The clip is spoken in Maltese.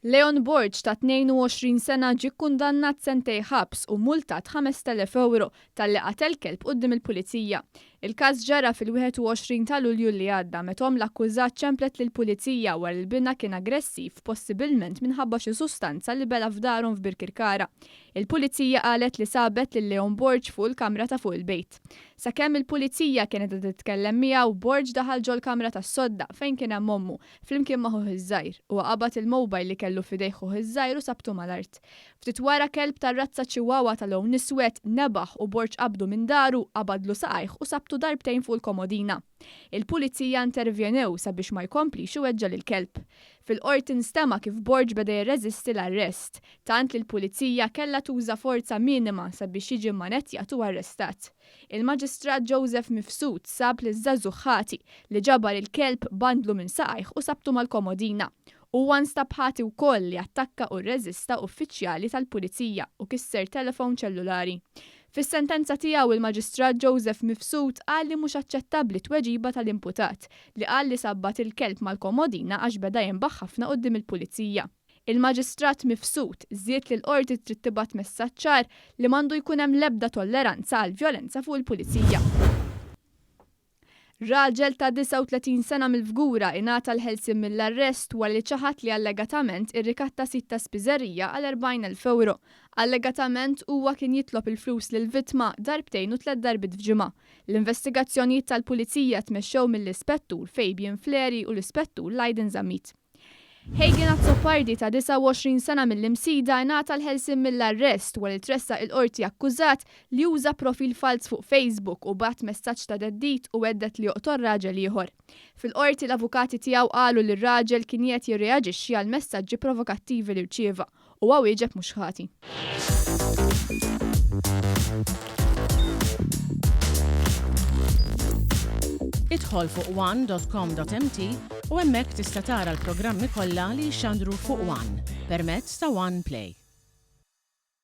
Leon Borg ta' 22 sena ġie kkundannat sentejn ħabs u multat 5,000 ewro talli qatel kelb quddiem il-Pulizija. Il-każ ġara fil-21 ta' Lulju li għadda meta omm l-akkużat ċemplet lill-Pulizija wara li binha kien aggressiv possibilment minħabba xi sustanza li bela' f'darhom f'Birkirkara. Il-Pulizija qalet li sabet lil Leon Borg fuq il-kamra ta' fuq il-bejt. Sakemm il-Pulizija kienet qed titkellem miegħu, Borg daħal ġol-kamra tas-sodda fejn kien hemm ommu, flimkien ma' ħuh iż-żgħir. Huwa qabad il-mobile li kellu f'idejh ħuh iż-żgħir u sabtu mal-art. Ftit wara kelb tar-razza Chihuahua ta' lewn iswed nebaħ u Borg qabdu minn daru, qabadlu saqajh u sabtu darbtejn fuq il-komodina. Il-Pulizija intervjenew sabiex ma jkomplix iweġġa' lill-kelb. Fil-Qorti nstema' kif Borg beda jirreżisti l-arrest, tant li l-Pulizija kellha tuża forza minima sabiex jiġi mmanettjat u arrestat. Il-Maġistrat Joseph Mifsud sab liż-żagħżugħ ħati li ġabar il-kelb, bandlu minn saqajh u sabtu mal-komodina. Huwa nstab ħati wkoll li attakka u rreżista uffiċjali tal-Pulizija u kisser telefon ċellulari. Fis-sentenza tiegħu il-Maġistrat Joseph Mifsud qal li mhux aċċettabbli t-tweġiba tal-imputat, li qal li sabbat il-kelb mal-komodina għax beda jinbaħ ħafna quddiem il-Pulizija. Il-Maġistrat Mifsud żied li l-Qorti trid tibgħat messaġġ ċar li m'għandu jkun hemm l-ebda tolleranza għall-vjolenza fuq il-Pulizija. Raġel ta' 39 sena mill-Fgura ingħata l-ħelsien mill-arrest wara li ċaħad li allegatament irrikatta sid ta' spiżerija għal 40,000 ewro. Allegatament huwa kien jitlob il-flus lill-vittma darbtejn u tlett darbiet f'ġimgħa. L-investigazzjonijiet tal-Pulizija tmexxew mill-Ispettur Fabian Fleri u l-Ispettur Lydon Zammit. Hagen Azzopardi ta' 29 sena mill-Imsida ingħata l-ħelsien mill-arrest wara li tressaq il-Qorti akkużat li uża profil falz fuq Facebook u bagħat messaġġ ta' theddid u hedded li joqtol raġel ieħor. Fil-Qorti l-avukati tiegħu qalu li r-raġel kien qiegħed jirreaġixxi għal messaġġi provokattivi li rċieva. Huwa wieġeb mhux ħati. Idħol fuq one.com.mt u hemmhekk tista' tara l-programmi kollha li jixxandru fuq One permezz ta' One Play.